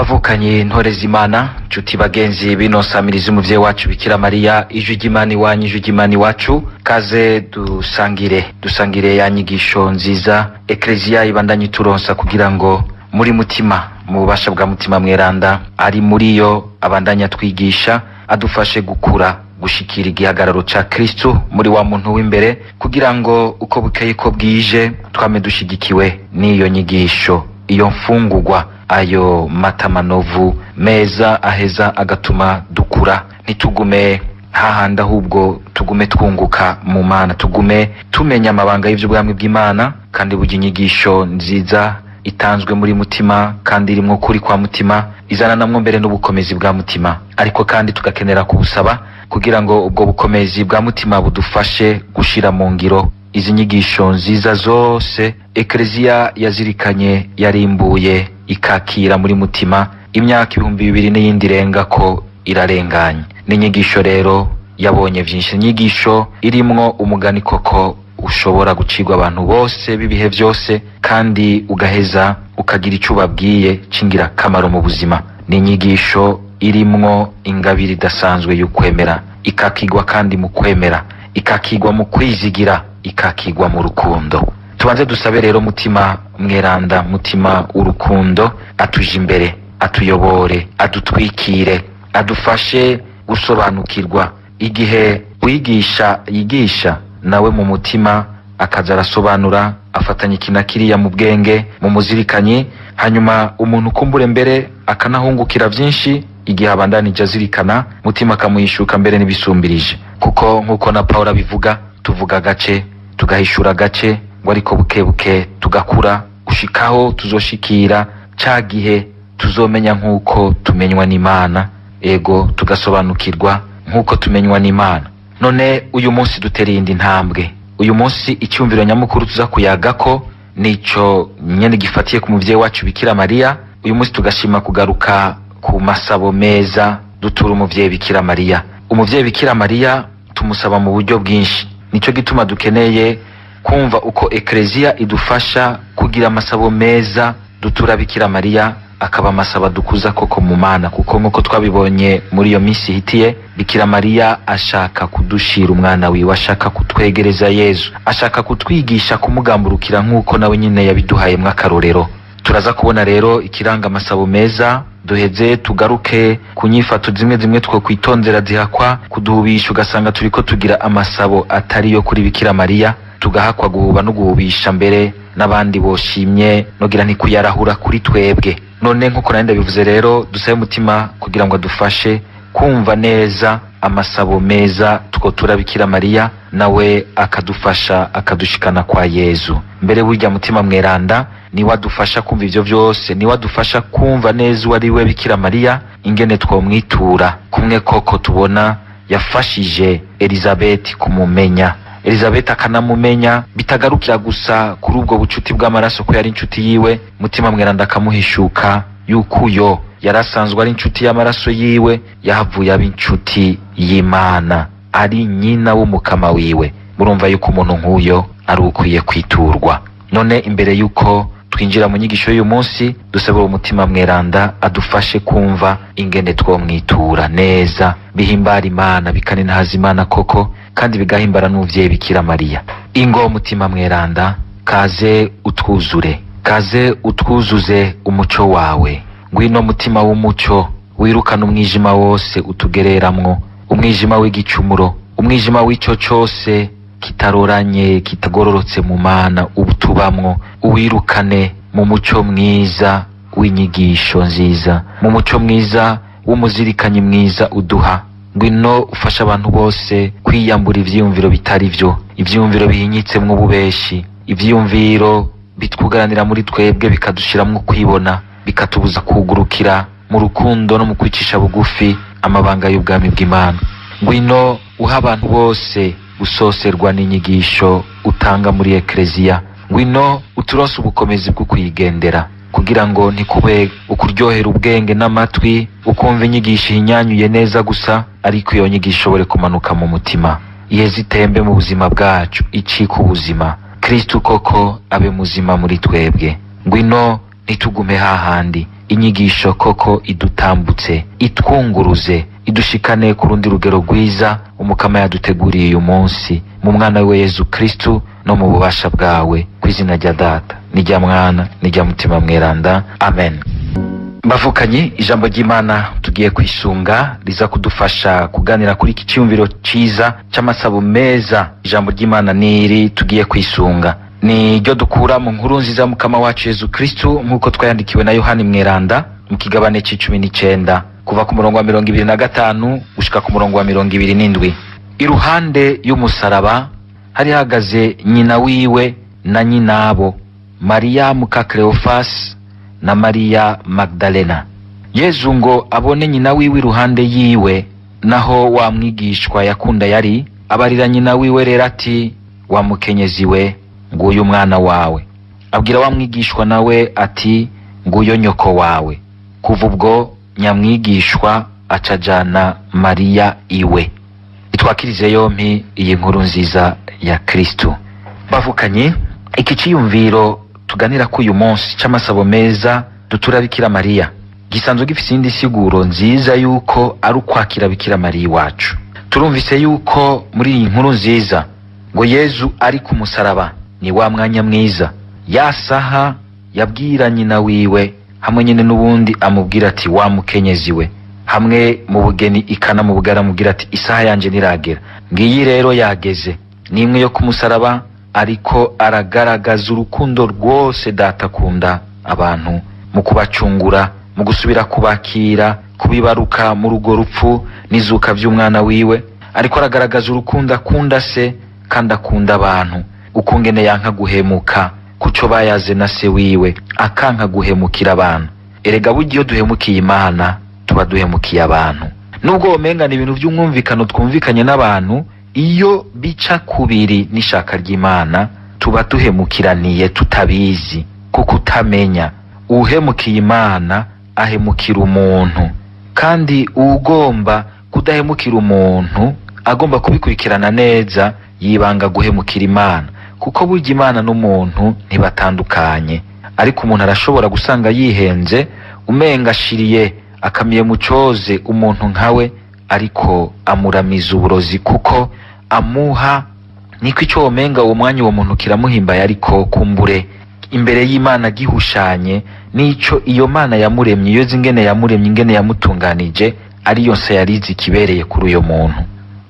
Bavukanye, ntore z'Imana, nshuti bagenzi bino samirizi umuvyeyi wacu Bikira Mariya, ijwi ry'Imana iwanyu, ijwi ry'Imana iwacu, kaze dusangire, dusangire ya nyigisho nziza Ekleziya ibandanye ituronsa kugira ngo muri mutima, mu bubasha bwa Mutima Mweranda ari muri yo, abandanye atwigisha, adufashe gukura gushikira igihagararo ca Kristu muri wa muntu w'imbere, kugira ngo uko bukeye ko bwije twame dushigikiwe n'iyo nyigisho, iyo mfungurwa, ayo mata manovu meza aheza agatuma dukura, ntitugume hahandi, ahubwo tugume twunguka mu Mana, tugume tumenya amabanga y'ivy'ubwami bw'Imana. Kandi burya inyigisho nziza itanzwe muri mutima kandi irimwo kuri kwa mutima izana namwo mbere n'ubukomezi bwa mutima. Ariko kandi tugakenera kubusaba kugira ngo ubwo bukomezi bwa mutima budufashe gushira mu ngiro izi nyigisho nziza zose Ekleziya yazirikanye, yarimbuye, ikakira muri mutima imyaka 2000 n'iyindi irenga ko irarenganye. N'inyigisho rero yabonye vyinshi, inyigisho irimwo umugani koko ushobora gucirwa abantu bose b'ibihe vyose kandi ugaheza ukagira ico ubabwiye c'ingirakamaro mu buzima. Ni inyigisho irimwo ingabire idasanzwe y'ukwemera, ikakigwa kandi mu kwemera, ikakigwa mu kwizigira, ikakigwa mu rukundo. Tubanze dusabe rero Mutima Mweranda, Mutima w'urukundo, atuje imbere, atuyobore, adutwikire, adufashe gusobanukirwa. Igihe wigisha yigisha nawe mu mutima akaza arasobanura, afatanya iki na kiriya mu bwenge, mu muzirikanyi, hanyuma umuntu kumbure mbere akanahungukira vyinshi igihe abandanije azirikana, mutima akamuhishuka mbere n'ibisumbirije. Kuko nk'uko na Paul abivuga, tuvuga agace, tugahishura agace ngo, ariko buke buke tugakura gushikaho tuzoshikira ca gihe tuzomenya nk'uko tumenywa n'Imana, ego, tugasobanukirwa nk'uko tumenywa n'Imana. None uyu munsi dutera iyindi ntambwe. Uyu munsi icyumviro nyamukuru tuza kuyagako nico nyene gifatiye ku muvyeyi wacu Bikira Mariya. Uyu munsi tugashima kugaruka ku masabo meza dutura umuvyeyi Bikira Mariya. Umuvyeyi Bikira Mariya tumusaba mu buryo bwinshi, nico gituma dukeneye kumva uko Ekleziya idufasha kugira amasabo meza dutura Bikira Mariya, akaba amasaba dukuza koko mu Mana. Kuko nk'uko twabibonye muri iyo minsi ihitiye, Bikira Mariya ashaka kudushira umwana wiwe, ashaka kutwegereza Yezu, ashaka kutwigisha kumugamburukira nk'uko nawe nyine yabiduhayemwo akarorero. Turaza kubona rero ikiranga amasabo meza, duheze tugaruke ku nyifato zimwe zimwe two kwitondera zihakwa kuduhubisha, ugasanga turiko tugira amasabo atari yo kuri Bikira Mariya, tugahakwa guhuba no guhubisha mbere n'abandi boshimye nogira ntikuyarahura kuri twebwe. None nk'uko nari ndabivuze rero, dusabe umutima kugira ngo adufashe kumva neza amasabo meza twotura Bikira Mariya, nawe akadufasha akadushikana kwa Yezu. Mbere burya Mutima Mweranda niwe adufasha kumva ivyo vyose, niwe adufasha kumva neza uwo ari we Bikira Mariya, ingene twomwitura kumwe koko tubona yafashije Elizabeth kumumenya, Elizabeth akanamumenya bitagarukira gusa kuri ubwo bucuti bw'amaraso ko yari inshuti yiwe. Mutima Mweranda akamuhishuka yuko uyo yari asanzwe ari inshuti y'amaraso yiwe yahavuye aba inshuti y'Imana, ari nyina w'umukama wiwe. Murumva yuko umuntu nk'uyo ari ukwiye kwiturwa. None imbere yuko twinjira mu nyigisho y'uyu munsi, dusabe uwo Mutima Mweranda adufashe kumva ingene twomwitura neza bihimbara Imana, bikaninahaza Imana koko, kandi bigahimbara n'umuvyeyi Bikira Mariya. Ingo Mutima Mweranda, kaze utwuzure, kaze utwuzuze umuco wawe. Ngwino mutima w'umuco, wirukana umwijima wose utugereramwo, umwijima w'igicumuro, umwijima w'ico cose kitaroranye, kitagororotse mu Mana ubutubamwo, uwirukane mu muco mwiza w'inyigisho nziza, mu muco mwiza w'umuzirikanyi mwiza uduha. Ngwino ufashe abantu bose kwiyambura ivyiyumviro bitari vyo, ivyiyumviro bihinyitsemwo ububeshi, ivyiyumviro bitwugaranira muri twebwe, bikadushiramwo kwibona, bikatubuza kugurukira mu rukundo no mu kwicisha bugufi amabanga y'ubwami bw'Imana. Ngwino uha abantu bose gusoserwa n'inyigisho utanga muri Ekleziya. Ngwino uturonse ubukomezi bwo kuyigendera, kugira ngo ntikube ukuryohera ubwenge n'amatwi, ukumva inyigisho ihinyanyuye neza gusa, ariko iyo nyigisho ishobore kumanuka mu mutima, iheze itembe mu buzima bwacu, icika ubuzima, Kristu koko abe muzima muri twebwe. Ngwino ntitugume hahandi. Inyigisho koko idutambutse, itwunguruze, idushikane ku rundi rugero rwiza Umukama yaduteguriye uyu munsi mu mwana we Yezu Kristu no mu bubasha bwawe, ku izina rya Data n'irya Mwana n'irya Mutima Mweranda, amen. Bavukanye, ijambo ry'Imana tugiye kwisunga riza kudufasha kuganira kuri iki cyiyumviro ciza c'amasabo meza. Ijambo ry'Imana niri tugiye kwisunga ni ryo dukura mu nkuru nziza Mukama wacu Yezu Kristu nk'uko twayandikiwe na Yohani Mweranda mu kigabane c'19, kuva ku murongo wa 25 gushika ku murongo wa 27. Iruhande y'umusaraba hari hahagaze nyina wiwe na nyinabo, Mariya muka Cleophas na Mariya Magdalena. Yezu ngo abone nyina wiwe iruhande yiwe, naho wa mwigishwa yakunda yari, abarira nyina wiwe rero ati: "Wa mukenyezi we, nguyu umwana wawe." Abwira wa mwigishwa nawe ati: "Nguyo nyoko wawe." Kuva ubwo nyamwigishwa acajana Mariya iwe. Itwakirize yompi iyi nkuru nziza ya Kristu. Bavukanye, iki ciyumviro tuganira ko uyu munsi c'amasabo meza dutura Bikira Mariya gisanzwe gifise iyindi siguro nziza yuko ari ukwakira Bikira Mariya iwacu. Turumvise yuko muri iyi nkuru nziza ngo Yezu ari ku musaraba, ni wa mwanya mwiza, ya saha yabwira nyina wiwe, hamwe nyine n'ubundi amubwira ati: "Wa mukenyezi we", hamwe mu bugeni ikana mu bugara amubwira ati: "Isaha yanje ntiragera." Ngiyi rero yageze, ni imwe yo ku musaraba, ariko aragaragaza urukundo rwose Data akunda abantu mu kubacungura, mu gusubira kubakira, kubibaruka muri urwo rupfu n'izuka by'umwana wiwe. Ariko aragaragaza urukundo akunda se kandi akunda abantu, ukungene yanka guhemuka kuco bayaze na se wiwe, akanka guhemukira abantu. Erega burya iyo duhemukiye Imana tuba duhemukiye abantu, nubwo womengana ibintu by'umwumvikano twumvikanye n'abantu, iyo bica kubiri n'ishaka ry'Imana tuba duhemukiraniye tutabizi, kuko utamenya. Uhemukiye Imana ahemukira umuntu, kandi ugomba kudahemukira umuntu agomba kubikurikirana neza, yibanga guhemukira Imana, kuko burya Imana n'umuntu ntibatandukanye. Ariko umuntu arashobora gusanga yihenze, umenga ashiriye akamiye mu coze umuntu nkawe, ariko amuramiza uburozi, kuko amuha niko ico womenga uwo mwanya uwo muntu kiramuhimbaye, ariko kumbure imbere y'Imana gihushanye n'ico iyo Mana yamuremye, iyo ingene yamuremye, ingene yamutunganije, ari yose yarizi ikibereye kuri uyo muntu.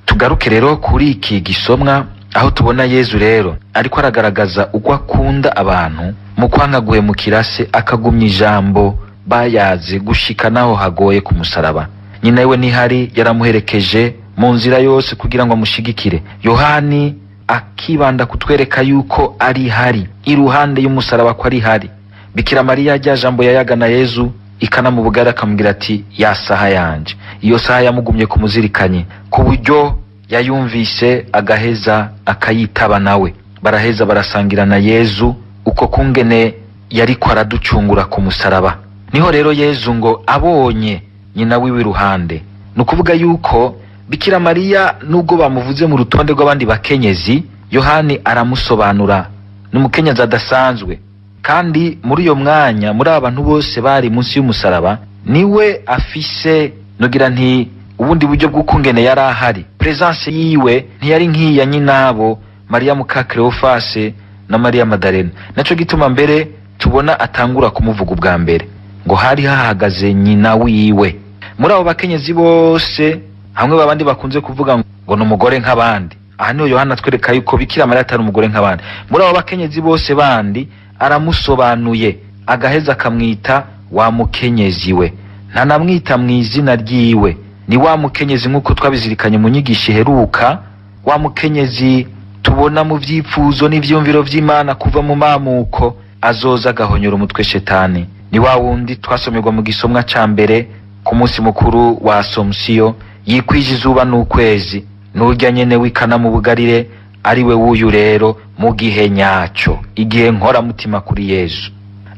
Tugaruke rero kuri iki gisomwa, aho tubona Yezu rero ariko aragaragaza uko akunda abantu mu kwanga guhemukira se, akagumya ijambo bayaze gushika naho hagoye ku musaraba. Nyina we ntihari, yaramuherekeje mu nzira yose kugira ngo amushigikire. Yohani akibanda kutwereka yuko ari hari iruhande y'umusaraba, ko ari hari Bikira Mariya. Rya jambo yayaga na Yezu ikana mu bugari, akamubwira ati: "Ya saha yanje", iyo saha yamugumye kumuzirikanye ku buryo yayumvise, agaheza akayitaba, nawe baraheza barasangira na Yezu uko kungene yariko araducungura ku musaraba. Niho rero Yezu ngo abonye nyina wiwe iruhande, ni ukuvuga yuko Bikira Mariya, nubwo bamuvuze mu rutonde rw'abandi bakenyezi, Yohani aramusobanura, ni umukenyezi adasanzwe. Kandi muri uyo mwanya, muri aba bantu bose bari munsi y'umusaraba, niwe afise, nugira nti, ubundi buryo bw'ukungene yari ahari. Presence yiwe ntiyari nk'iya nyinabo Mariya muka Cleophas na Mariya Madalena. Naco gituma mbere tubona atangura kumuvuga ubwa mbere, ngo hari hahagaze nyina wiwe. Muri abo bakenyezi bose hamwe babandi bakunze kuvuga ngo ni umugore nk'abandi, aha niho Yohana atwereka yuko Bikira Mariya atari umugore nk'abandi. Muri abo bakenyezi bose bandi aramusobanuye, agaheza akamwita wa mukenyezi we, ntanamwita mu izina ryiwe, ni wa mukenyezi nk'uko twabizirikanye mu nyigisho iheruka, wa mukenyezi tubona mu vyifuzo n'ivyumviro vy'Imana kuva mu mamuko, azoza agahonyora umutwe Shetani. Ni wa wundi twasomerwa mu gisomwa ca mbere ku munsi mukuru wa Asomusiyo, yikwije izuba n'ukwezi, n'urya nyene wikana mu bugarire, ari we wuyu rero mu gihe nyaco, igihe nkora mutima kuri Yezu,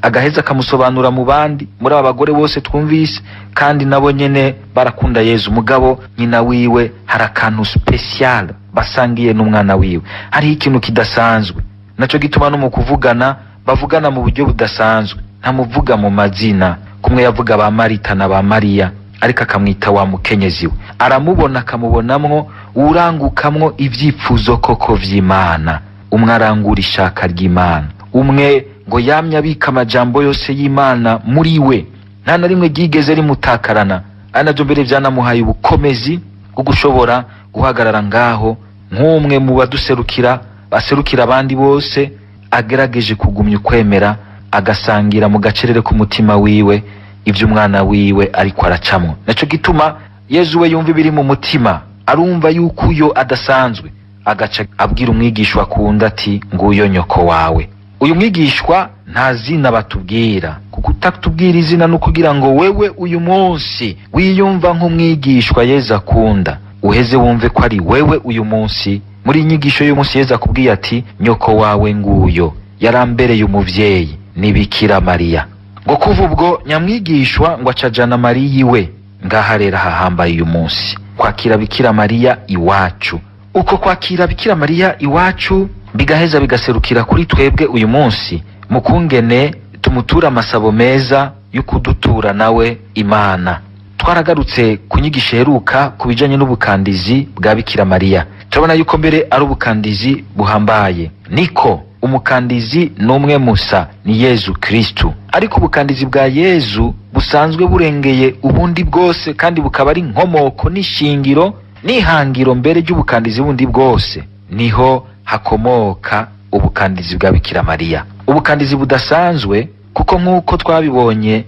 agaheza akamusobanura mu bandi, muri aba bagore bose twumvise, kandi nabo nyene barakunda Yezu. Mugabo nyina wiwe hari akantu special basangiye n'umwana wiwe, hariho ikintu kidasanzwe. Naco gituma no mu kuvugana bavugana mu buryo budasanzwe, ntamuvuga mu mazina. Kumwe yavuga ba Marita na ba Mariya, ariko akamwita wa mukenyezi we. Aramubona, akamubonamwo urangukamwo ivyifuzo koko vy'Imana, umwe arangura ishaka ry'Imana, umwe ngo yamye abika amajambo yose y'Imana muri we, nta na rimwe ryigeze rimutakarana. Ari navyo mbere vyanamuhaye ubukomezi bwo gushobora guhagarara ngaho nk'umwe mu baduserukira, baserukira abandi bose, agerageje kugumya ukwemera, agasangira mu gacerere k'umutima wiwe ivyo umwana wiwe ariko aracamwo. Naco gituma Yezu we yumva ibiri mu mutima, arumva yuko uyo adasanzwe, agaca abwira umwigishwa akunda ati: "Nguyo nyoko wawe." Uyu mwigishwa nta zina batubwira, kuko utatubwira izina ni ukugira ngo wewe uyu munsi wiyumva nk'umwigishwa Yezu akunda, uheze wumve ko ari wewe. Uyu munsi, muri inyigisho y'umunsi, Yezu akubwiye ati: "Nyoko wawe nguyo, yarambereye umuvyeyi, ni Bikira Mariya." Ngo kuva ubwo nyamwigishwa ngo acajana Mariya iwe. Ngaha rero hahambaye uyu munsi kwakira Bikira Mariya iwacu. Uko kwakira Bikira Mariya iwacu bigaheza bigaserukira kuri twebwe uyu munsi mu kungene tumutura amasabo meza yo kudutura nawe Imana. Twaragarutse ku nyigisho iheruka ku bijanye n'ubukandizi bwa Bikira Mariya, turabona yuko mbere ari ubukandizi buhambaye. Niko umukandizi ni umwe musa, ni Yezu Kristu, ariko ubukandizi bwa Yezu busanzwe burengeye ubundi bwose, kandi bukaba ari inkomoko n'ishingiro n'ihangiro mbere ry'ubukandizi bundi bwose. Niho hakomoka ubukandizi bwa Bikira Mariya, ubukandizi budasanzwe, kuko nk'uko twabibonye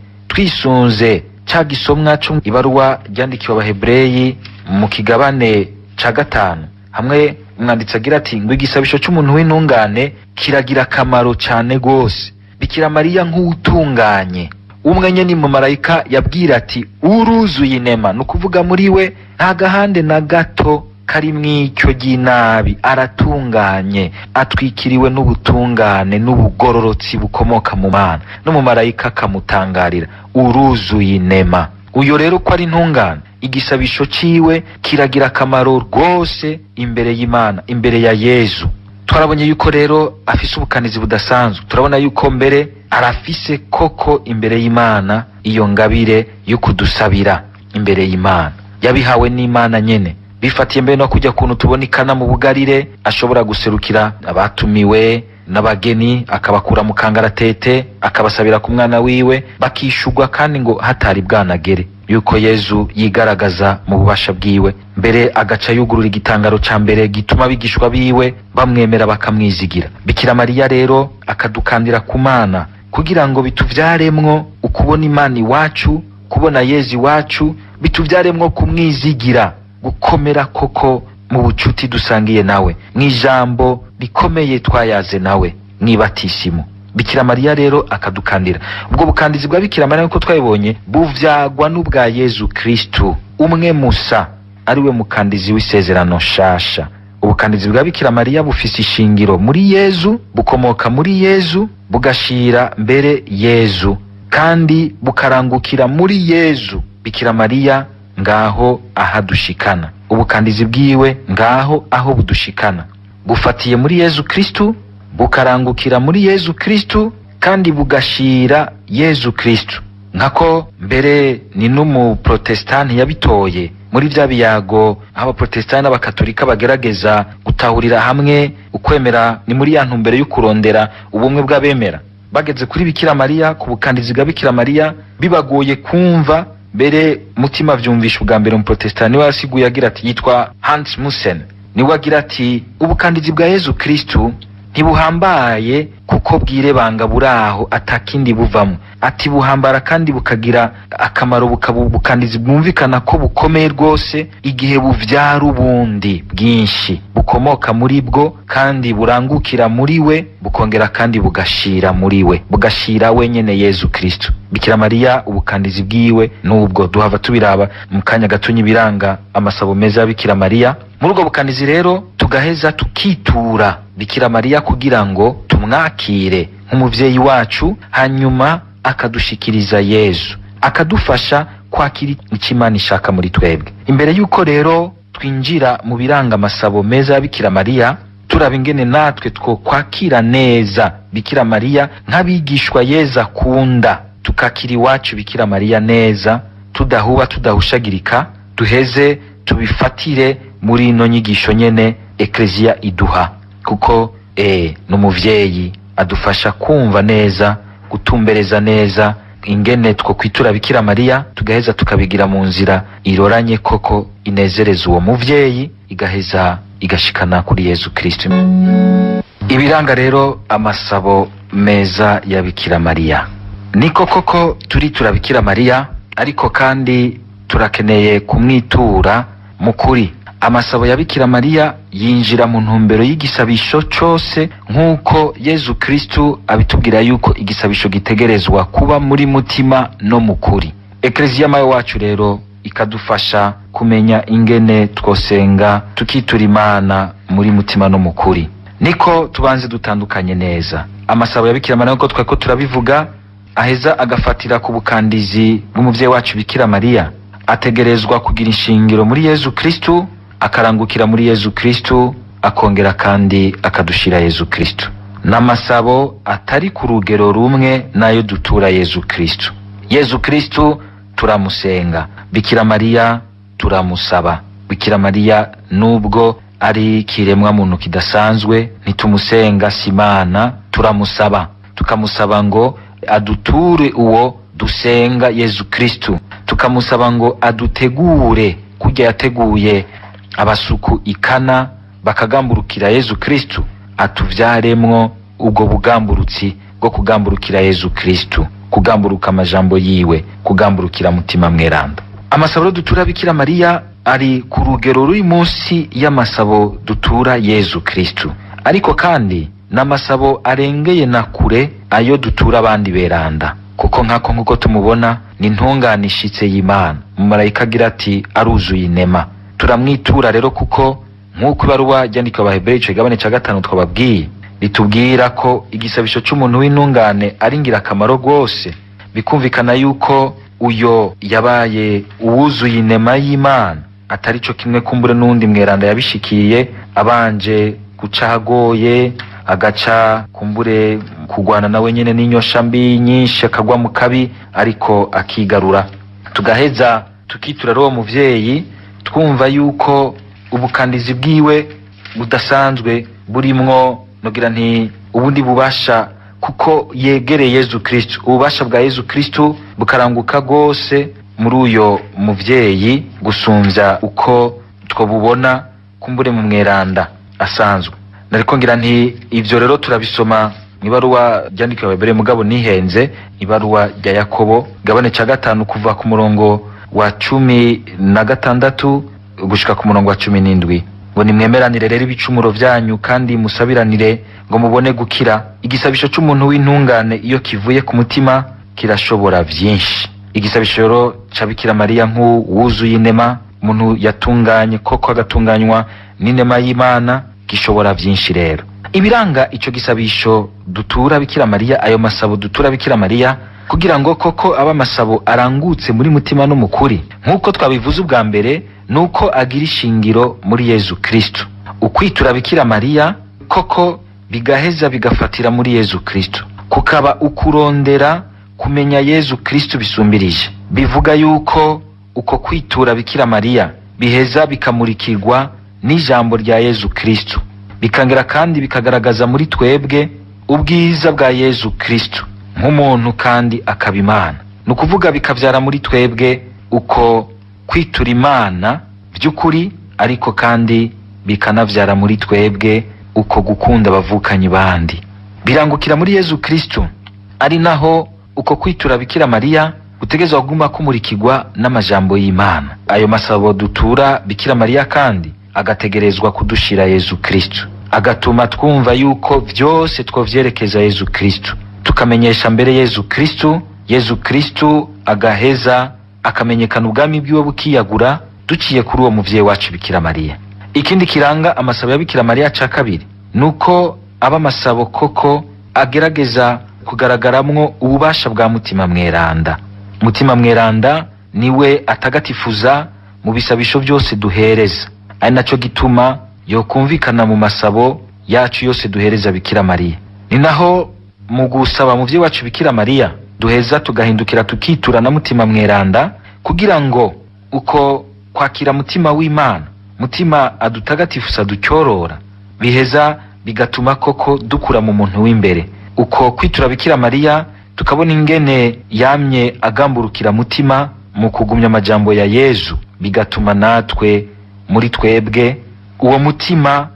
twisunze ca gisomwa co ibaruwa ryandikiwe Abahebureyi mu kigabane ca 5, hamwe umwanditsi agira ati ngo igisabisho c'umuntu w'intungane kiragira akamaro cane gose. Bikira Mariya nk'uwutunganye, umwe nyene mu marayika yabwira ati: "Uruzuye inema", ni ukuvuga muri we nta gahande na gato kari mw'icyo ry'inabi, aratunganye, atwikiriwe n'ubutungane n'ubugororotsi bukomoka mu Mana, n'umumarayika akamutangarira: "Uruzuye inema." Uyo rero ko ari intungane, igisabisho ciwe kiragira akamaro rwose imbere y'Imana, imbere ya Yezu. Twarabonye yuko rero afise ubukanizi budasanzwe, turabona yuko mbere arafise koko imbere y'Imana iyo ngabire yo kudusabira imbere y'Imana, yabihawe n'Imana nyene. Bifatiye mbere no kujya kuntu tubona ikana mu bugarire, ashobora guserukira abatumiwe n'abageni, akabakura mu kangaratete, akabasabira ku mwana wiwe, bakishugwa kandi ngo hatari bwanagere yuko Yezu yigaragaza mu bubasha bwiwe, mbere agaca yugurura igitangaro ca mbere gituma abigishwa biwe bamwemera bakamwizigira. Bikira Mariya rero akadukandira ku Mana kugira ngo bituvyaremwo ukubona Imana iwacu, kubona Yezu iwacu, bituvyaremwo kumwizigira, gukomera koko mu bucuti dusangiye nawe, mw'ijambo rikomeye twayaze nawe mw'ibatisimu. Bikira Mariya rero akadukandira. Ubwo bukandizi bwa Bikira Mariya, nkuko twabibonye, buvyagwa n'ubwa Yezu Kristu, umwe musa ariwe mukandizi w'isezerano shasha. Ubukandizi bwa Bikira Mariya bufise ishingiro muri Yezu, bukomoka muri Yezu, bugashira mbere Yezu, kandi bukarangukira muri Yezu. Bikira Mariya ngaho ahadushikana, ubukandizi bwiwe ngaho aho budushikana, bufatiye muri Yezu Kristu, bukarangukira muri Yezu Kristu, kandi bugashira Yezu Kristu. Nkako mbere ni n'umuprotestani yabitoye muri vya biyago aho abaprotestani n'abakatolika bagerageza gutahurira hamwe ukwemera, ni muri ya ntumbero yo kurondera ubumwe bw'abemera. Bageze kuri Bikira Mariya, ku bukandizi bwa Bikira Mariya, bibagoye kumva. Mbere mutima vyumvisha ubwa mbere umuprotestani niwe yasiguye agira ati, yitwa Hans Musen, niwe agira ati: "Ubukandizi bwa Yezu Kristu ntibuhambaye kuko bwirebanga buraho atakindi buvamo." Ati buhambara kandi bukagira akamaro, bukaba ubukandizi bwumvikana ko bukomeye rwose igihe buvyara ubundi bwinshi bukomoka muri bwo, kandi burangukira muri we, bukongera kandi bugashira muri we, bugashira wenyene Yezu Kristu. Bikira Mariya ubukandizi bwiwe nubwo duhava tubiraba mu kanya gato, ibiranga amasabo meza ya Bikira Mariya. Muri ubwo bukandizi rero tugaheza tukitura Bikira Mariya kugira ngo tumwakire nk'umuvyeyi wacu, hanyuma akadushikiriza Yezu, akadufasha kwakira icyo Imana ishaka muri twebwe. Imbere y'uko rero twinjira mu biranga amasabo meza ya Bikira Mariya, turaba ingene natwe two kwakira neza Bikira Mariya nk'abigishwa Yezu akunda. Tukakira iwacu Bikira Mariya neza, tudahuba, tudahushagirika, duheze tubifatire muri ino nyigisho nyene Ekleziya iduha, kuko ni umuvyeyi adufasha kumva neza, gutumbereza neza ingene two kwitura Bikira Mariya, tugaheza tukabigira mu nzira iroranye koko inezereza uwo muvyeyi, igaheza igashikana kuri Yezu Kristo. Ibiranga rero amasabo meza ya Bikira Mariya niko koko turitura Bikira Mariya, ariko kandi turakeneye kumwitura mu kuri. Amasabo ya Bikira Mariya yinjira mu ntumbero y'igisabisho cose, nk'uko Yezu Kristu abitubwira yuko igisabisho gitegerezwa kuba muri mutima no mu kuri. Ekleziya mawe wacu rero ikadufasha kumenya ingene twosenga tukitura Imana muri mutima no mu kuri. Niko tubanze dutandukanye neza amasabo ya Bikira Mariya, nkuko twariko turabivuga, aheza agafatira ku bukandizi bw'umuvyeyi wacu Bikira Mariya. Ategerezwa kugira ishingiro muri Yezu Kristu, akarangukira muri Yezu Kristu, akongera kandi akadushira Yezu Kristu. N'amasabo atari ku rugero rumwe nayo dutura Yezu Kristu. Yezu Kristu turamusenga, Bikira Mariya turamusaba. Bikira Mariya nubwo ari kiremwa muntu kidasanzwe, ntitumusenga, simana, turamusaba, tukamusaba ngo aduture uwo dusenga Yezu Kristu, tukamusaba ngo adutegure kurya yateguye abasuku ikana bakagamburukira Yezu Kristu, atuvyaremwo ubwo bugamburutsi bwo kugamburukira Yezu Kristu, kugamburuka amajambo yiwe, kugamburukira Mutima Mweranda. Amasabo dutura Bikira Mariya ari ku rugero ruri munsi y'amasabo dutura Yezu Kristu, ariko kandi n'amasabo arengeye na kure ayo dutura abandi beranda, kuko nkako nkuko tumubona ni intungane ishitse y'Imana. Umumarayika agira ati aruzuye inema. Turamwitura rero kuko nk'uko ibaruwa ryandikiwe Abahebereyi ico kigabane ca 5 twababwiye ritubwira ko igisabisho c'umuntu w'intungane ari ingirakamaro rwose, bikumvikana yuko uyo yabaye uwuzuye inema y'Imana atari co kimwe kumbure n'uwundi mweranda yabishikiye abanje guca ahagoye, agaca kumbure kugwana nawe nyene n'inyosha mbi nyinshi, akagwa mu kabi ariko akigarura. Tugaheza tukitura uwo muvyeyi twumva yuko ubukandizi bwiwe budasanzwe, burimwo nogira nti ubundi bubasha, kuko yegereye Yezu Kristu. Ububasha bwa Yezu Kristu bukaranguka rwose muri uyo muvyeyi gusumvya uko twobubona kumbure mu mweranda asanzwe. Nariko ngira nti ivyo rero turabisoma ibaruwa ryandikiwe Abahebereyi, mugabo nihenze, ibaruwa rya Yakobo gabane ca 5 kuva ku murongo wa 16 gushika ku murongo wa 17, ngo nimwemeranire rero ibicumuro vyanyu kandi musabiranire ngo mubone gukira. Igisabisho c'umuntu w'intungane iyo kivuye ku mutima kirashobora vyinshi. Igisabisho rero ca Bikira Mariya nk'uwuzuye inema, umuntu yatunganye koko agatunganywa n'inema y'Imana, gishobora vyinshi. Rero ibiranga ico gisabisho dutura Bikira Mariya, ayo masabo dutura Bikira Mariya, kugira ngo koko aba amasabo arangutse muri mutima no mukuri, nk'uko twabivuze ubwa mbere, nuko agira ishingiro muri Yezu Kristu. Ukwitura Bikira Mariya koko bigaheza bigafatira muri Yezu Kristu, kukaba ukurondera kumenya Yezu Kristu bisumbirije. Bivuga yuko uko kwitura Bikira Mariya biheza bikamurikirwa n'ijambo rya Yezu Kristu, bikangera kandi bikagaragaza muri twebwe ubwiza bwa Yezu Kristu nk'umuntu kandi akaba Imana. Ni ukuvuga bikavyara muri twebwe uko kwitura Imana by'ukuri, ariko kandi bikanavyara muri twebwe uko gukunda abavukanyi bandi. Birangukira muri Yezu Kristu, ari naho uko kwitura Bikira Mariya gutegerezwa kuguma kumurikirwa n'amajambo y'Imana. Ayo masabo dutura Bikira Mariya kandi agategerezwa kudushira Yezu Kristu, agatuma twumva yuko vyose twovyerekeza Yezu Kristu, tukamenyesha mbere Yezu Kristu. Yezu Kristu agaheza akamenyekana, ubwami bwiwe bukiyagura duciye kuri uwo muvyeyi wacu Bikira Mariya. Ikindi kiranga amasabo ya Bikira Mariya ca kabiri nuko aba amasabo koko agerageza kugaragaramwo ububasha bwa Mutima Mweranda. Mutima Mweranda niwe atagatifuza mu bisabisho byose duhereza, ari naco gituma yokumvikana mu masabo yacu yose duhereza Bikira Mariya. Ni naho mu gusaba muvyeyi wacu Bikira Mariya Duheza tugahindukira tukitura na Mutima Mweranda, kugira ngo uko kwakira Mutima w'Imana, Mutima adutagatifuza, ducyorora, biheza bigatuma koko dukura mu muntu w'imbere. Uko kwitura Bikira Mariya, tukabona ingene yamye agamburukira Mutima mu kugumya amajambo ya Yezu, bigatuma natwe muri twebwe uwo mutima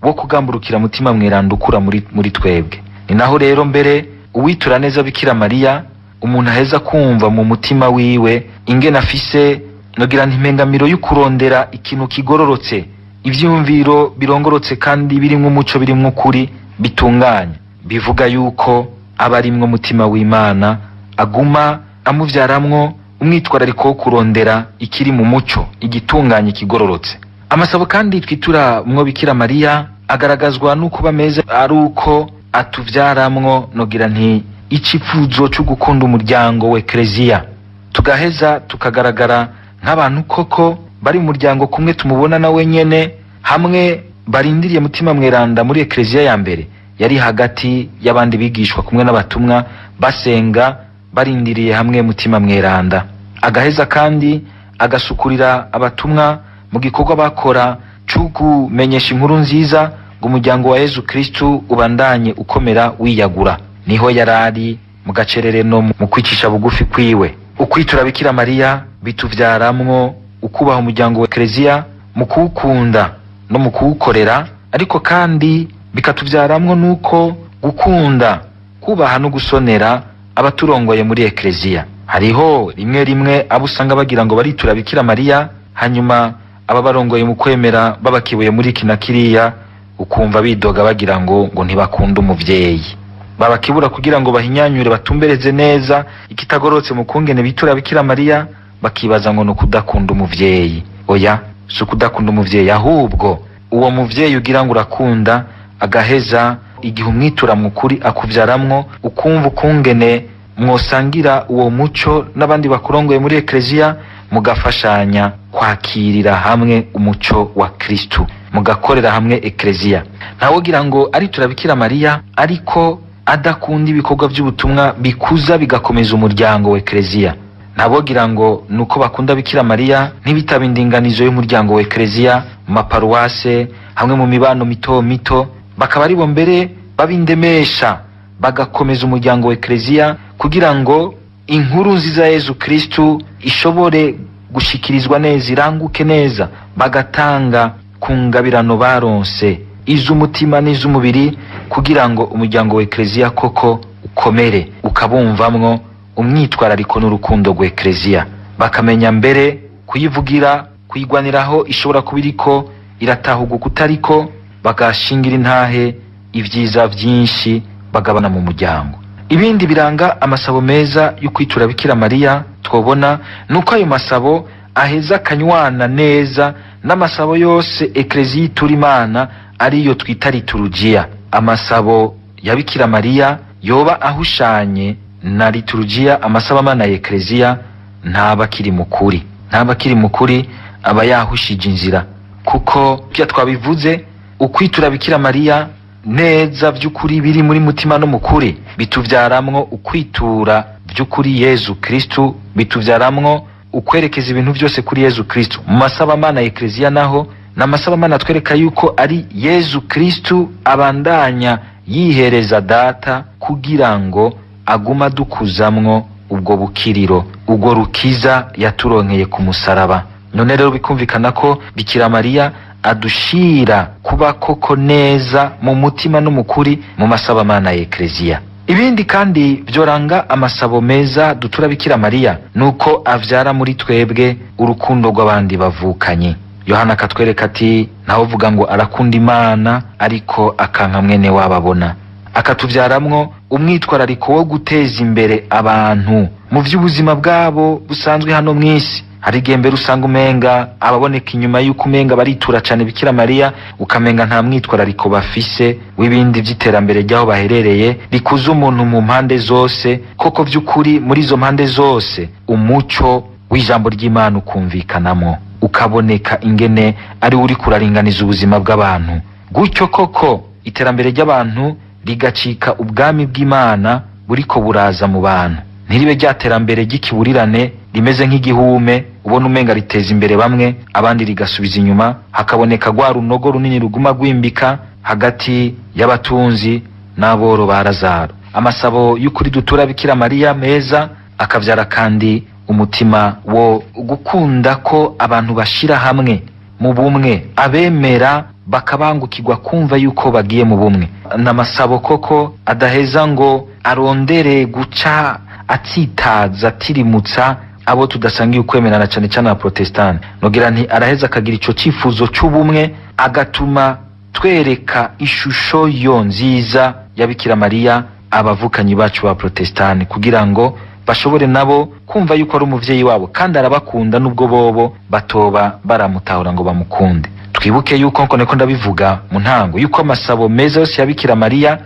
wo kugamburukira Mutima Mweranda ukura muri twebwe. Ni naho rero mbere uwitura neza Bikira Mariya, umuntu aheza kumva mu mutima wiwe ingene afise, nogira nti, impengamiro y'ukurondera ikintu kigororotse, ivyiyumviro birongorotse kandi birimwo umuco, birimwo ukuri, bitunganye. Bivuga yuko aba arimwo Mutima w'Imana, aguma amuvyaramwo umwitwarariko wo kurondera ikiri mu muco, igitunganye, ikigororotse. Amasabo kandi twitura mwo Bikira Mariya agaragazwa n'ukuba meza ari uko atuvyaramwo, nogira nti, icifuzo cyo gukunda umuryango wa Ekleziya, tugaheza tukagaragara nk'abantu koko bari mu muryango kumwe tumubona na wenyene, hamwe barindiriye Mutima Mweranda muri Ekleziya ya mbere. Yari hagati y'abandi bigishwa kumwe n'abatumwa, basenga barindiriye hamwe Mutima Mweranda. Agaheza kandi agasukurira abatumwa mu gikorwa bakora cyo kumenyesha inkuru nziza, ngo umuryango wa Yezu Kristu ubandanye ukomera, wiyagura. Niho yarari mu gacerere no mu kwicisha bugufi kwiwe. Ukwitura Bikira Mariya bituvyaramwo ukubaha umuryango wa Ekleziya mu kuwukunda no mu kuwukorera, ariko kandi bikatuvyaramwo nuko gukunda, kubaha no gusonera abaturongoye muri Ekleziya. Hariho rimwe rimwe abo usanga bagira ngo baritura Bikira Mariya, hanyuma ababarongoye mu kwemera babakibuye muri iki na kiriya, ukumva bidoga bagira ngo ntibakunda umuvyeyi. Babakibura kugira ngo bahinyanyure, batumbereze neza ikitagororotse mu kungene bitura Bikira Mariya, bakibaza ngo ni ukudakunda umuvyeyi. Oya, si ukudakunda umuvyeyi, ahubwo uwo muvyeyi ugira ngo urakunda, agaheza igihe umwitura mu kuri akuvyaramwo ukumva ukungene mwosangira uwo muco n'abandi bakurongoye muri Ekleziya, mugafashanya kwakirira hamwe umuco wa Kristu, mugakorera hamwe Ekleziya. Ntawogira ngo aritura Bikira Mariya ariko adakunda ibikorwa by'ubutumwa bikuza bigakomeza umuryango wa Ekleziya. Ntabogira ngo nuko bakunda Bikira Mariya ntibitaba indinganizo y'umuryango wa Ekleziya mu maparuwase, hamwe mu mibano mito mito, bakaba aribo mbere babindemesha, bagakomeza umuryango wa Ekleziya kugira ngo inkuru nziza ya Yezu Kristu ishobore gushikirizwa neza, iranguke neza, bagatanga ku ngabirano baronse, iz'umutima n'iz'umubiri, kugira ngo umuryango wa Ekleziya koko ukomere, ukabumvamwo umwitwarariko n'urukundo rwa Ekleziya, bakamenya mbere kuyivugira, kuyigwaniraho ishobora kuba iriko iratahuga kutariko, bagashingira intahe ibyiza byinshi bagabana mu muryango. Ibindi biranga amasabo meza yo kwitura Bikira Mariya twobona nuko ayo masabo aheza akanywana neza n'amasabo yose Ekleziya itura Imana, ariyo twita liturugiya. Amasabo ya Bikira Mariya yoba ahushanye na liturugiya, amasabamana ya Ekleziya, ntaba akiri mukuri, ntaba akiri mukuri, aba yahushije inzira. Kuko bya twabivuze, ukwitura Bikira Mariya neza by'ukuri biri muri mutima no mukuri bituvyaramwo ukwitura by'ukuri Yezu Kristu, bituvyaramwo ukwerekeza ibintu byose kuri Yezu Kristu. Mu masabamana ya Ekleziya naho n'amasabamana atwereka yuko ari Yezu Kristu abandanya yihereza Data kugira ngo aguma dukuzamwo ubwo bukiriro, ubwo rukiza yaturonkeye ku musaraba. None rero bikumvikana ko Bikira Mariya adushira kuba koko neza mu mutima no mukuri mu masabamana ya Ekleziya. Ibindi kandi byoranga amasabo meza dutura Bikira Mariya nuko avyara muri twebwe urukundo rw'abandi bavukanye. Yohana akatwereka ati: "Ntawe uvuga ngo arakunda Imana ariko akanka mwene wababona." Akatuvyaramwo umwitwarariko wo guteza imbere abantu mu vy'ubuzima bwabo busanzwe hano mw'isi. Hari igihe mbere usanga umenga ababoneka inyuma y'uko umenga baritura cane Bikira Mariya, ukamenga nta mwitwarariko bafise w'ibindi vy'iterambere ry'aho baherereye, rikuza umuntu mu mpande zose, koko vy'ukuri muri izo mpande zose umuco w'ijambo ry'Imana ukumvikanamwo, ukaboneka ingene ari uri kuraringaniza ubuzima bw'abantu. Gutyo koko iterambere ry'abantu rigacika ubwami bw'Imana buriko buraza mu bantu. Ntiribe rya terambere ry'ikiburirane rimeze nk'igihume, ubona umenga riteza imbere bamwe, abandi rigasubiza inyuma, hakaboneka rwa runogo runini ruguma rwimbika hagati y'abatunzi n'aboro ba Lazaro. Amasabo y'ukuri dutura Bikira Mariya meza akavyara kandi umutima wo gukunda ko abantu bashira hamwe mu bumwe, abemera bakabangukirwa kumva yuko bagiye mu bumwe. N'amasabo koko adaheza ngo arondere guca atsitaza atirimutsa abo tudasangiye ukwemerana, cane cane abaprotestante. Nogira nti araheza akagira ico cifuzo c'ubumwe, agatuma twereka ishusho yo nziza ya Bikira Mariya abavukanyi bacu ba protestante, kugira ngo bashobore nabo kumva yuko ari umuvyeyi wabo kandi arabakunda, nubwo bobo batoba baramutahura ngo bamukunde. Twibuke yuko nko niko ndabivuga mu ntango, yuko amasabo meza yose ya Bikira Mariya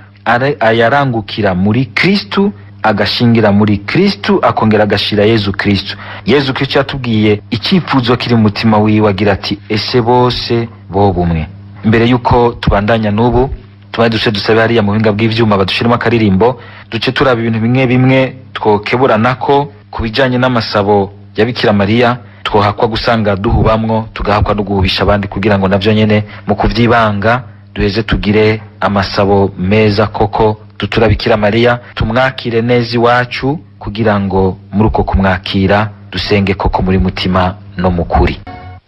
ayarangukira muri Kristu, agashingira muri Kristu, akongera agashira Yezu Kristu. Yezu Kristu yatubwiye icyifuzo kiri mu mutima wiwe, agira ati: ese bose bo bumwe. Mbere yuko tubandanya n'ubu, tubaye duce dusabe hariya mu buhinga bw'ivyuma badushiremo akaririmbo, duce turaba ibintu bimwe bimwe twokeburanako ku bijanye n'amasabo ya Bikira Mariya, twohakwa gusanga duhubamwo, tugahakwa no guhubisha abandi, kugira ngo navyo nyene mu kuvyibanga duheze tugire amasabo meza koko dutura Bikira Mariya, tumwakire neza iwacu, kugira ngo muri uko kumwakira dusenge koko muri mutima no mu kuri.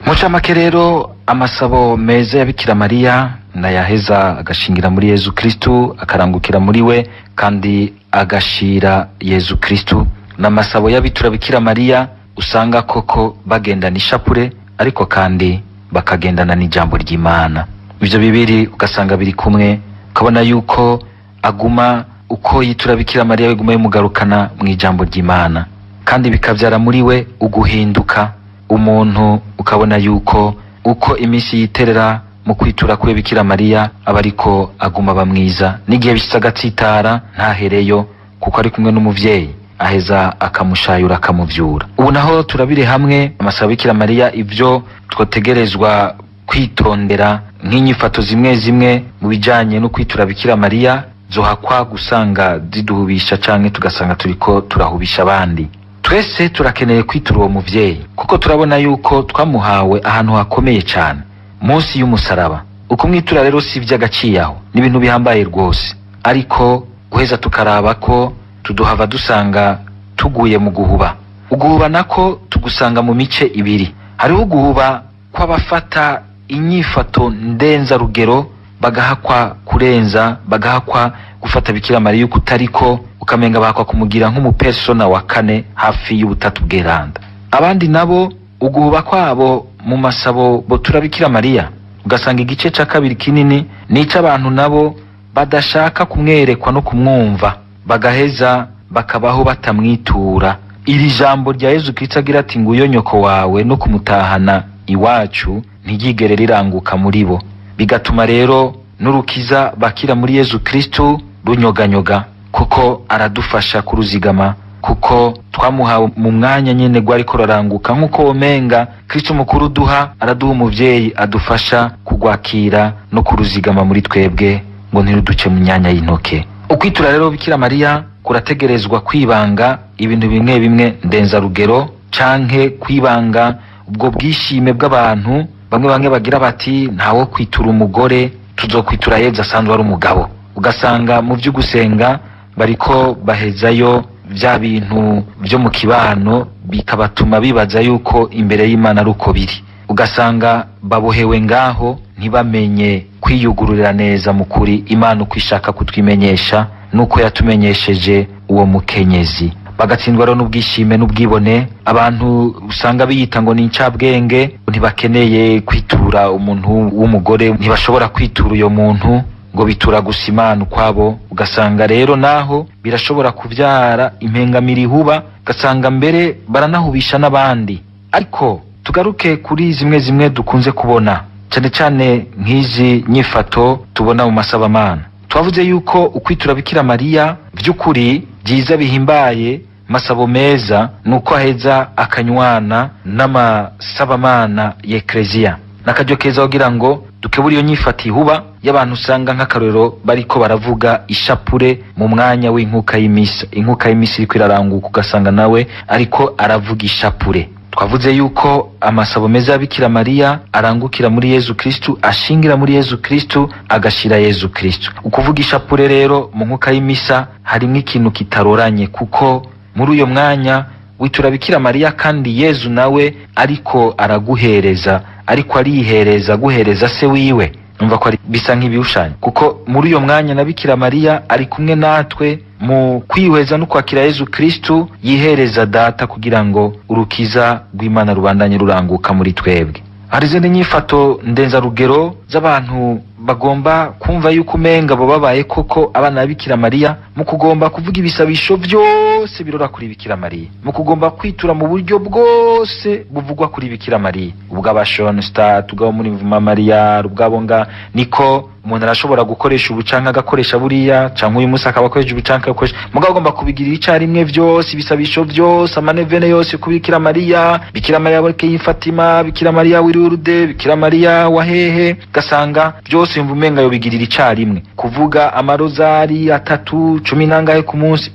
Mucamake rero, amasabo meza ya Bikira Mariya nayaheza agashingira muri Yezu Kristu, akarangukira muri we kandi agashira Yezu Kristu. N'amasabo y'abitura Bikira Mariya usanga koko bagendana ishapure, ariko kandi bakagendana n'ijambo ry'Imana. Ivyo bibiri ugasanga biri kumwe, ukabona yuko aguma uko yitura Bikira Mariya biguma bimugarukana mu ijambo ry'Imana, kandi bikavyara muri we uguhinduka umuntu. Ukabona yuko uko iminsi yiterera mu kwitura kuri Bikira Mariya aba ariko aguma aba mwiza, n'igihe bishitse agatsitara ntahereyo, kuko ari kumwe n'umuvyeyi aheza akamushayura akamuvyura. Ubu naho turabire hamwe amasaba Bikira Mariya, ivyo twotegerezwa kwitondera nk'inyifato zimwe zimwe mu bijanye no kwitura Bikira Mariya zohakwa gusanga ziduhubisha canke tugasanga turiko turahubisha abandi. Twese turakeneye kwitura uwo muvyeyi, kuko turabona yuko twamuhawe ahantu hakomeye cane munsi y'umusaraba. Ukumwitura rero si ivy'agaciye aho, ni ibintu bihambaye rwose, ariko guheza tukaraba ko tuduhava dusanga tuguye mu guhuba. Uguhuba nako tugusanga mu mice ibiri. Hariho uguhuba kw'abafata inyifato ndenzarugero, bagahakwa kurenza, bagahakwa gufata Bikira Mariya uko utariko, ukamenga bahakwa kumugira nk'umupersona wa kane hafi y'ubutatu bweranda. Abandi nabo uguhuba kwabo mu masabo botura Bikira Mariya, ugasanga igice ca kabiri kinini n'ic'abantu nabo badashaka kumwerekwa no kumwumva, bagaheza bakabaho batamwitura. Iri jambo rya Yezu Kristo agira ati: nguyo nyoko wawe, no kumutahana iwacu, ntiryigere riranguka muri bo. Bigatuma rero n'urukiza bakira muri Yezu Kristo runyoganyoga, kuko aradufasha kuruzigama, kuko twamuhawe mu mwanya nyene rwariko ruraranguka, nk'uko womenga Kristo mukuru duha araduha umuvyeyi adufasha kugwakira no kuruzigama muri twebwe, ngo ntiruduce mu myanya y'intoke. Ukwitura rero Bikira Mariya kurategerezwa kwibanga ibintu bimwe bimwe ndenzarugero, canke kwibanga ubwo bwishime bw'abantu bamwe bamwe bagira bati: ntawo kwitura umugore, tuzokwitura Yezu asanzwe ari umugabo. Ugasanga mu vy'ugusenga bariko bahezayo vya bintu vyo mu kibano, bikabatuma bibaza yuko imbere y'Imana ari uko biri. Ugasanga babohewe ngaho, ntibamenye kwiyugururira neza mu kuri Imana uko ishaka kutwimenyesha nuko yatumenyesheje uwo mukenyezi. Bagatsindwa rero n'ubwishime n'ubwibone. Abantu usanga biyita ngo ni incabwenge, ntibakeneye kwitura umuntu w'umugore, ntibashobora kwitura uyo muntu, ngo bitura gusa Imana ukwabo. Ugasanga rero naho birashobora kuvyara impengamiro ihuba, ugasanga mbere baranahubisha n'abandi. Ariko tugaruke kuri zimwe zimwe dukunze kubona, cane cane nk'izi nyifato tubona mu masabamana. Twavuze yuko ukwitura Bikira Mariya vy'ukuri byiza bihimbaye, masabo meza, nuko aheza akanywana n'amasabamana y'Ekleziya. N'akaryo keza kugira ngo Dukebura iyo nyifato ihuba y'abantu usanga nk'akarorero bariko baravuga ishapure mu mwanya w'inkuka y'imisa. Inkuka y'imisa iriko iraranguka, ugasanga nawe ariko aravuga ishapure. Twavuze yuko amasabo meza ya Bikira Mariya arangukira muri Yezu Kristu, ashingira muri Yezu Kristu, agashira Yezu Kristu. Ukuvuga ishapure rero mu nkuka y'imisa harimwo ikintu kitaroranye, kuko muri uyo mwanya witura Bikira Mariya kandi Yezu nawe ariko araguhereza, ariko arihereza aguhereza se wiwe. Numva ko ari bisa nk'ibiwushanya, kuko muri uyo mwanya na Bikira Mariya ari kumwe natwe mu kwihweza no kwakira Yezu Kristu yihereza data, kugira ngo urukiza rw'Imana rubandanye ruranguka muri twebwe. Hari izindi nyifato ndenzarugero z'abantu bagomba kumva yuko umenga bo babaye koko abana ba Bikira Mariya, mu kugomba kuvuga ibisabisho byose birora kuri Bikira Mariya, mu kugomba kwitura mu buryo bwose buvugwa kuri Bikira Mariya, ubw'abashonsta, ubwabo muri Mvuma Mariya, ubwabo nga niko umuntu arashobora gukoresha ubu canke agakoresha buriya, canke uyu munsi akaba akoresha ubu canke agakoresha, mugabo agomba kubigirira icarimwe vyose, ibisabisho vyose, amanevene yose ku Bikira Mariya, Bikira Mariya werekeye Fatima, Bikira Mariya w'i Lourdes, Bikira Mariya wa hehe, gasanga byose yumva umenga yobigirira icarimwe. Kuvuga amarozari atatu cumi nangahe ku munsi,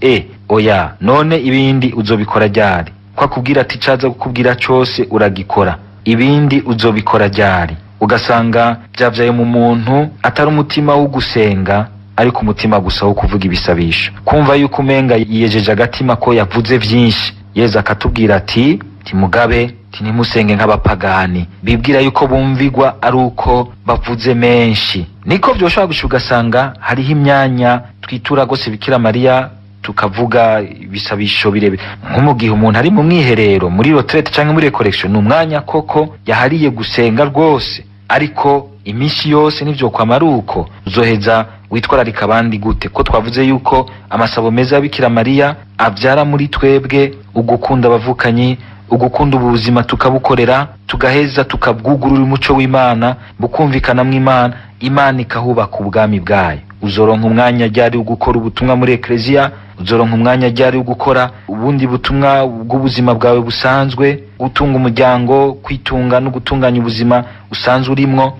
oya, none ibindi uzobikora ryari? Ko akubwira ati caza kukubwira cose uragikora, ibindi uzobikora ryari? Ugasanga byavyaye mu muntu atari umutima wo gusenga, ariko umutima gusa wo kuvuga ibisabisho, kumva yuko umenga yiyejeje agatima ko yavuze vyinshi. Yezu akatubwira ati timugabe, ntimusenge nk'abapagani bibwira yuko bumvigwa ari uko bavuze menshi. Niko vyoshobora gushika ugasanga hariho imyanya twitura gose Bikira Mariya, tukavuga ibisabisho birebire, nko mu gihe umuntu ari mu mwiherero, muri retraite canke muri recollection, ni umwanya koko yahariye gusenga rwose, ariko iminsi yose nivyo kwamara uko. Uzoheza witwararika abandi gute, ko twavuze yuko amasabo meza ya Bikira Mariya avyara muri twebwe ugukunda abavukanyi, ugukunda ubuzima, tukabukorera, tugaheza tukabwugurura umuco w'Imana, bukumvikanamwo Imana, Imana ikahubaka ubwami bwayo. Uzoronka umwanya ryari wo gukora ubutumwa muri ekleziya? Uzoronka umwanya ryari wo gukora ubundi butumwa bw'ubuzima bwawe busanzwe, gutunga umuryango, kwitunga no gutunganya ubuzima usanzwe urimwo?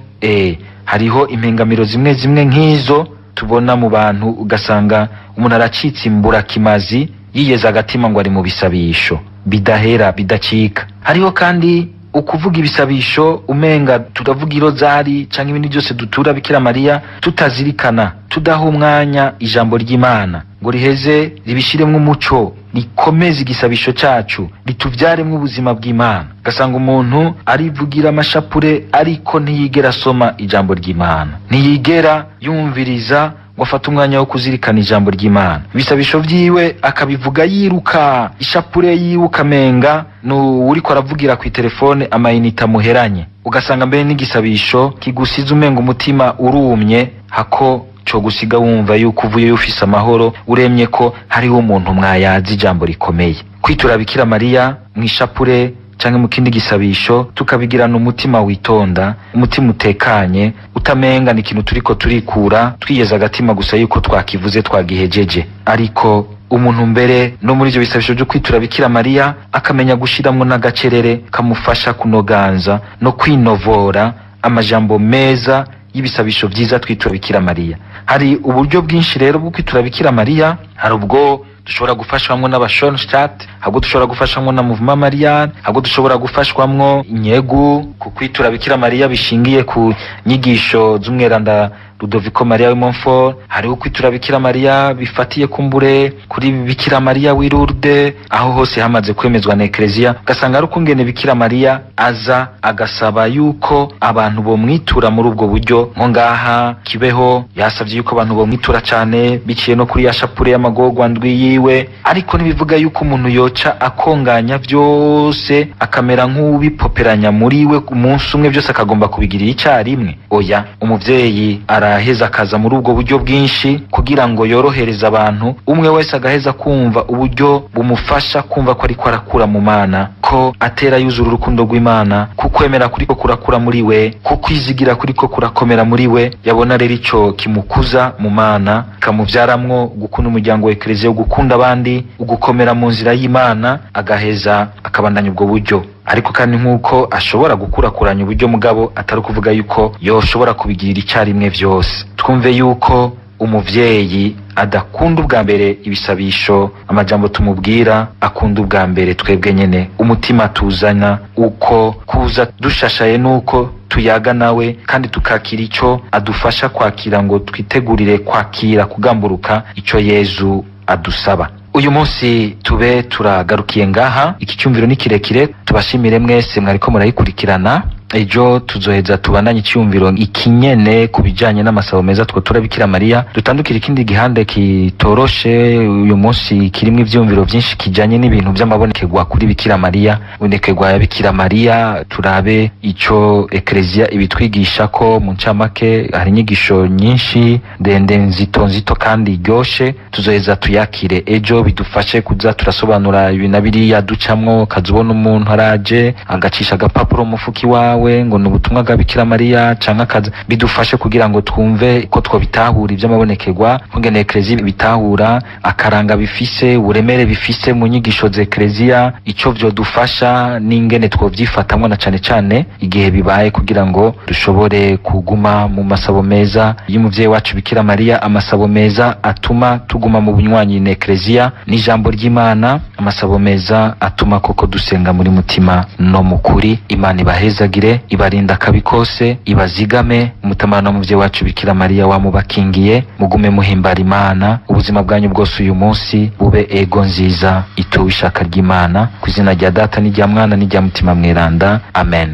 Hariho impengamiro zimwe zimwe nk'izo tubona mu bantu, ugasanga umuntu aracitse imburakimazi, yiyeza agatima ngo ari mu bisabisho bidahera, bidacika. Hariho kandi ukuvuga ibisabisho umenga turavuga irozari canke ibindi byose dutura Bikira Mariya, tutazirikana, tudaha umwanya ijambo ry'Imana ngo riheze ribishiremwo umuco, rikomeze igisabisho cacu, rituvyaremwo ubuzima bw'Imana. Ugasanga umuntu arivugira amashapure, ariko ntiyigera asoma ijambo ry'Imana, ntiyigera yumviriza ngo afate umwanya wo kuzirikana ijambo ry'Imana. Ibisabisho vyiwe akabivuga yiruka, ishapure yiwe ukamenga n'uwuriko aravugira ku telefone amayinite amuheranye. Ugasanga mbere n'igisabisho kigusize umenga umutima urumye, hako co gusiga wumva yuko uvuyeyo ufise amahoro, uremye ko hariho umuntu mwayazi ijambo rikomeye. Kwitura Bikira Mariya mw'ishapure canke mu kindi gisabisho, tukabigirana umutima witonda, umutima utekanye, utamenga ni ikintu turiko turikura twiyeza agatima gusa yuko twakivuze twagihejeje. Ariko umuntu mbere no muri ivyo bisabisho vyo kwitura Bikira Mariya akamenya gushiramwo n'agacerere kamufasha kunoganza no kwinovora amajambo meza y'ibisabisho vyiza twitura Bikira Mariya. Hari uburyo bwinshi rero bwo kwitura Bikira Mariya. Hari ubwo dushobora gufashwamwo n'abashonstadt, habwo dushobora gufashwamwo na Mouvement Marial, habwo dushobora gufashwamwo inyegu ku kwitura Bikira Mariya bishingiye ku nyigisho z'umweranda Ludovico Maria w'i Montfort. Hariho kwitura Bikira Mariya bifatiye kumbure kuri Bikira Mariya w'i Lourdes, aho hose hamaze kwemezwa na Eklezia. Ugasanga ari ukungene Bikira Mariya aza agasaba yuko abantu bomwitura muri ubwo buryo. Nko ngaha Kibeho yasavye yuko abantu bomwitura cane biciye no kuri ya shapure y'amagorwa ndwi yiwe, ariko ntibivuga yuko umuntu yoca akonganya vyose akamera nk'ubipoperanya muri we umunsi umwe byose akagomba kubigirira icarimwe. Oya, umuvyeyi araheza akaza muri ubwo buryo bwinshi kugira ngo yorohereze abantu, umwe wese agaheza kumva uburyo bumufasha kumva ko ariko arakura mu Mana, ko atera yuzura urukundo rw'Imana, kukwemera kuriko kurakura muri we, kukwizigira kuriko kurakomera muri we. Yabona rero ico kimukuza mu Mana, kamuvyaramwo gukunda umuryango wa ekleziya, gukunda abandi, ugukomera mu nzira y'Imana, agaheza akabandanya ubwo buryo. Ariko kandi nk'uko ashobora gukurakuranya uburyo, mugabo atari ukuvuga yuko yoshobora kubigirira icyarimwe vyose. Twumve yuko umuvyeyi adakunda ubwa mbere ibisabisho, amajambo tumubwira, akunda ubwa mbere twebwe nyene umutima tuzana, uko kuza dushashaye nuko tuyaga nawe, kandi tukakira ico adufasha kwakira, ngo twitegurire kwakira kugamburuka ico Yezu adusaba. Uyu munsi tube turagarukiye ngaha. Iki cyumviro ni kirekire, tubashimire mwese mwariko murayikurikirana. Ejo tuzoheza tubandanye icyumviro ikinyene ku bijanye n'amasabo meza two turabikira Mariya, dutandukira ikindi gihande kitoroshe uyu munsi, kirimo ivyumviro vyinshi, kijanye n'ibintu vy'amabonekerwa kuri Bikira Mariya, bonekerwa ya Bikira Mariya. Turabe ico Eklezia ibitwigisha ko mu ncamake. Hari inyigisho nyinshi ndende, nzito nzito kandi iryoshe. Tuzoheza tuyakire ejo, bidufashe kuza turasobanura ibi na biriya ducamwo. Kazubona umuntu araje agacisha agapapuro mu mufuki wawe ngo ni ubutumwa bwa Bikira Mariya canke akaza, bidufashe kugira ngo twumve ko twobitahura ivy'amabonekerwa, kungene Eklezia bitahura, akaranga bifise, uburemere bifise mu nyigisho z'Eklezia, ico vyodufasha n'ingene twovyifatamwo, na cane cane igihe bibaye, kugira ngo dushobore kuguma mu masabo meza y'umuvyeyi wacu Bikira Mariya, amasabo meza atuma tuguma mu bunywanyi na Eklezia n'ijambo ry'Imana, amasabo meza atuma koko dusenga muri mutima no mu kuri. Imana ibahezagire, ibarinda akabi kose, ibazigame. Umutamana w'umuvyeyi wacu Bikira Mariya wamubakingiye. Mugume muhimbara Imana ubuzima bwanyu bwose. Uyu munsi bube ego nziza ituwe ishaka ry'Imana. Ku izina rya Data n'irya Mwana n'irya Mutima Mweranda, amen.